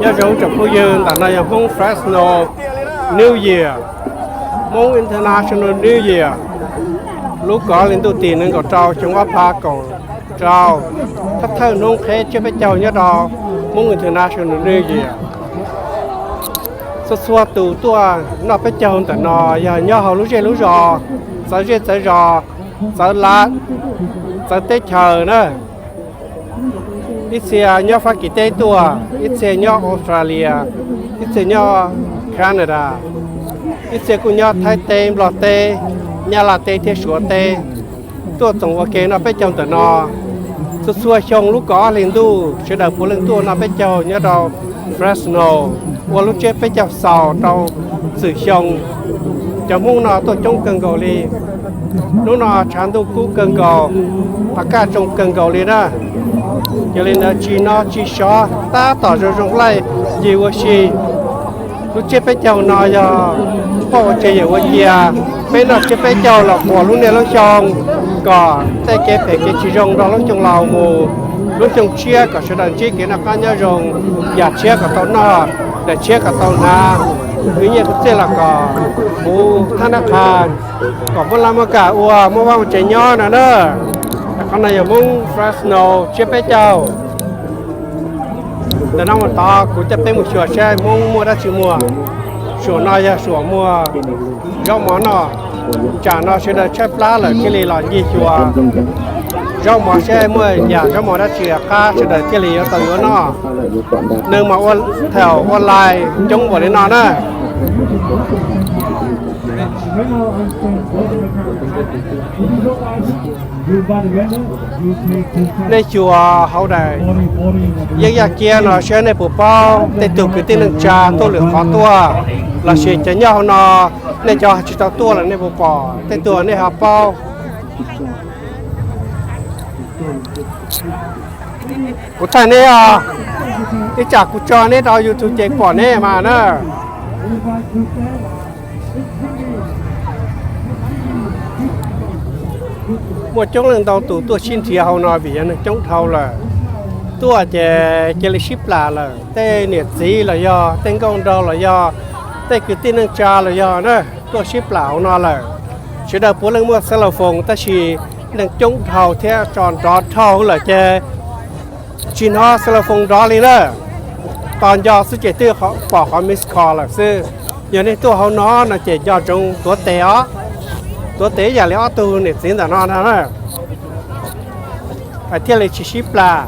Nyob zoo tsoom phooj ywg, ntawm no yog Hmoob Fresno New Year, Hmoob International New Year, lub kaum ob hli ntuj tim nees nkaum rau xyoo ob phav kaum rau, thawj thawj hnub qhib tsiab peb caug nyob rau Hmoob International New Year. Txhua txhua tus tuaj noj peb caug ntawm no yog nyob hauv lub zej lub zos, txawv zej txawv zos, txawv lab, txawv teb chaws na. Ib txhia nyob Fab Kis teb tuaj, ib txhia nyob Australia, ib txhia nyob Canada, ib txhia kuj nyob Thaib teb, Nplog teb, Nyab Laj teb thiab Suav teb, tuaj txoos ua ke noj peb caug ntawm no. Txhua txhua xyoo lub kaum ob hli ntuj sawv daws puav leej tuaj noj peb caug nyob rau Fresno, ua lub tsiab peb caug xaus rau txwm xyoo. Cov Hmoob no tuaj coob kawg nkaus li. Hnub no tshav ntuj kub kawg nkaus, qhov kaj zoo kawg nkaus li na. Yog li ntawd tsis noj tsis sov, tab tom zoo zoo laij yig ua si. Lub tsiab peb caug no yog poj ua tseg yawm ua cia, peb noj tsiab peb caug los quas lub niaj lub xyoo, kom tej kev phem kev tsis zoo nrog lub xyoo laus mus. Lub xyoo tshiab kom sawv daws ntsib kev noj qab nyob zoo, yam tshiab kom tau noj, daim tshiab kom tau hnav, kwv nyiaj kwv txiaj los kom puv thab nab qha, kom muaj laj muaj kam ua, muaj vaj muaj tsev nyob no na. Qhov no yog Hmoob Fresno tsiab peb caug. Ntawm no mus tod kuv coj peb mus xyuas saib Hmoob muaj dab tsi muag. Suam no yog suam muag zaub mov noj. Tsam no sawv daws tshaib plab lawm thiaj li los ncig xyuas zaub mov saib muaj yam zaub mov dab tsi qab sawv daws thiaj li yuav tau yuav noj. Neeg mas ua thaum ua lais coob npaum li no na. Nej xyuas hauv daim yeeb yaj kiab no saib nej puas paub tej tug kwv tij neej tsa tuaj lwm qhov tuaj, lossis cov nyob hauv no nej cov tsis tau tuaj los nej puas pom tej tug nej ho paub. Kuv thaij neb os, ib tsam kuv tso neb rau YouTube ces pom neb mas na. Muaj coob leej ntau tus tuaj sib nrhiav hauv no vim yog neeg coob dhau lawm. Tuaj ces cia li sib plam lawm, tej niam txiv los yog tej nkauj nraug los yog tej kwv tij neej tsa los yog na, tuaj sib plam hauv no lawm. Sawv daws puav leej muaj xab laus foos tab sis neeg coob dhau thiab tso nrov dhau lawm ces tsis hnov xab laus foos nrov li na. Tos nco xwb ces twb pom qhov miss call lawm xwb. Yog nej tuaj hauv no no ces nco ntsoov tuav tes os, tuav tes ib yam li ob tug niam txiv ntawm no na, thiaj li tsis sib plam.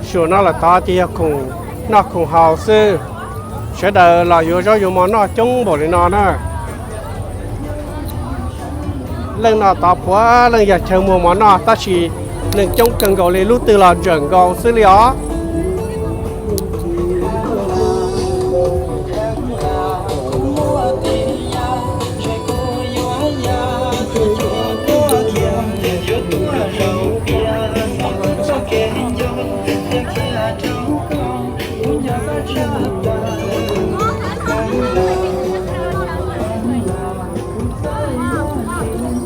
Suam no lawm tod ces yog khoom noj khoom haus xwb. Sawv daws los yuav zaub yuav mov noj coob npaum li no na. Leej no tod puav leej yog chaw muag mov noj tab sis neeg coob kawg nkaus li, lub twg los ntsawm nkaus xwb li os.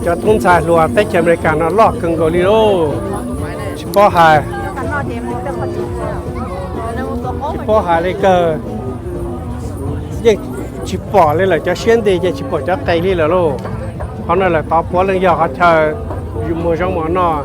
Cov tub ntxhais hluas teb chaws Amelikas no loj kawg nkaus li lauj. Tsis paub hais, tsis paub hais li kawg. Yeej tsis pom li lawm, cov siab nti ces tsis pom cov qe li lawm lauj. Qhov no lawm tod puav leej yog qhov chaw muag zaub mov noj.